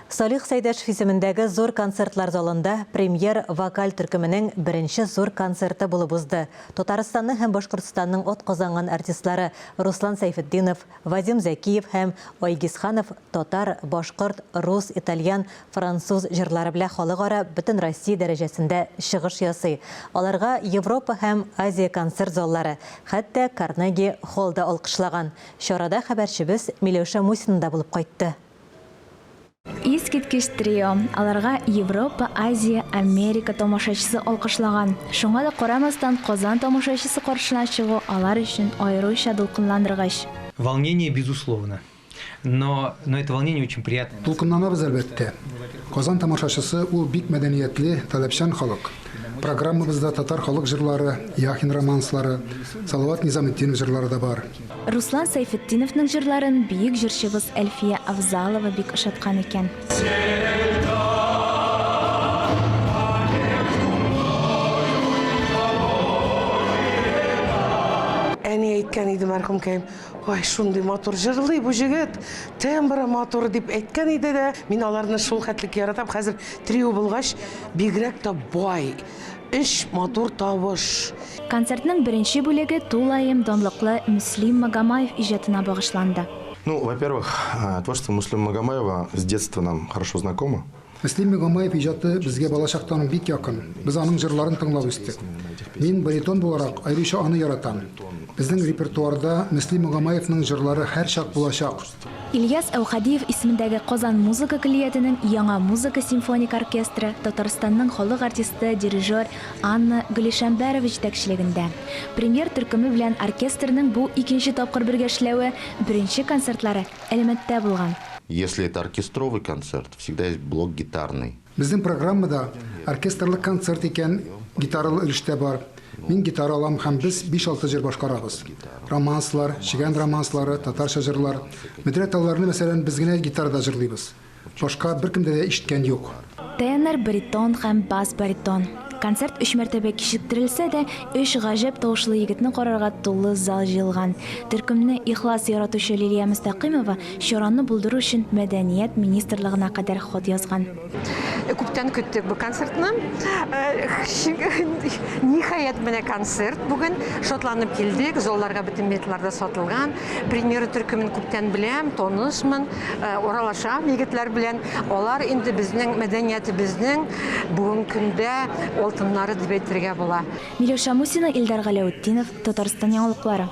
Салих Сәйдәшев исемендәге Зур концертлар залында Премьер вокаль төркеменең беренче зур концерты булып узды. Татарстанның һәм Башкортстанның атказанган артистлары Руслан Сәйфетдинов, Вадим Зәкиев һәм Айгиз Ханов татар, башкорт, рус, итальян, француз җырлары белән халыкара, бөтенроссия дәрәҗәсендә чыгыш ясый. Аларга Европа һәм Азия концерт заллары, хәтта Карнеги Холл да алкышлаган. Чарада хәбәрчебез Миләүшә Мусина да булып кайтты. Искиткеч трио. Аларга Европа, Азия, Америка тамашачысы алкышлаган. Шуңа да карамастан, Казан тамашачысы каршына чыгу алар өчен аеруча дулкынландыргыч. Волнение, безусловно. Но, но это волнение очень приятное. Дулкынланабыз, әлбәттә. Казан тамашачысы ул бик мәдәниятле, таләпчән халык. Программабызда татар халык җырлары, Яхин романслары, Салават Низаметдинов җырлары да бар. Руслан Сәйфетдиновның җырларын бөек җырчыбыз Әлфия Авзалова бик ошаткан икән. Әни әйткән иде мәрхүмкәем, Ой, шундый матур җырлый бу җегет, тембры матур, дип әйткән иде дә, мин аларны шул хәтлек яратам. Хәзер трио булгач, бигрәк тә бай. Өч матур тавыш. Концертның беренче бүлеге тулаем данлыклы Мөслим Магомаев иҗатына багышланды. Ну, во-первых, творчество Муслима Магомаева с детства нам хорошо знакомо. Мөслим Магомаев иҗаты безгә балачактан ук бик якын. Без аның җырларын тыңлап үстек. Мин, баритон буларак, аеруча аны яратам. Безнең репертуарда Мөслим Магомаевның җырлары һәрчак булачак. Ильяс Әүхәдиев исемендәге Казан музыка көллиятенең Яңа музыка симфоник оркестры Татарстанның халык артисты, дирижер Анна Гөлишәмбәрова җитәкчелегендә. Премьер төркеме белән оркестрның бу икенче тапкыр бергә эшләве, беренче концертлары Әлмәттә булган. Если это оркестровый концерт, всегда есть блок гитарный. Безнең программада оркестрлы концерт икән, гитаралы өлеш тә бар. Мин гитара алам һәм без биш-алты җыр башкарабыз. Романслар, чегән романслары, татарча җырлар. Бөдрә талларны, мәсәлән, без генә гитарада җырлыйбыз. Башка беркемдә дә ишеткән юк. Тенор, баритон һәм бас-баритон. Концерт өч мәртәбә кичектерелсә дә, өч гаҗәп тавышлы егетне карарга тулы зал җыелган. Төркемне ихлас яратучы Лилия Мөстәкыймова чараны булдыру өчен Мәдәният министрлыгына кадәр хат язган. Күптән көттек бу концертны. Ниһаять, менә концерт бүген. Шатланып килдек. Залларга бөтен билетлар да сатылган. Премьера төркемен күптән беләм, танышмын, аралашам егетләр белән. Алар инде безнең мәдәниятебезнең бүгенге көндә алтыннары дип әйтергә була. Миләүшә Мусина, Илдар Галәүтдинов, Татарстан яңалыклары.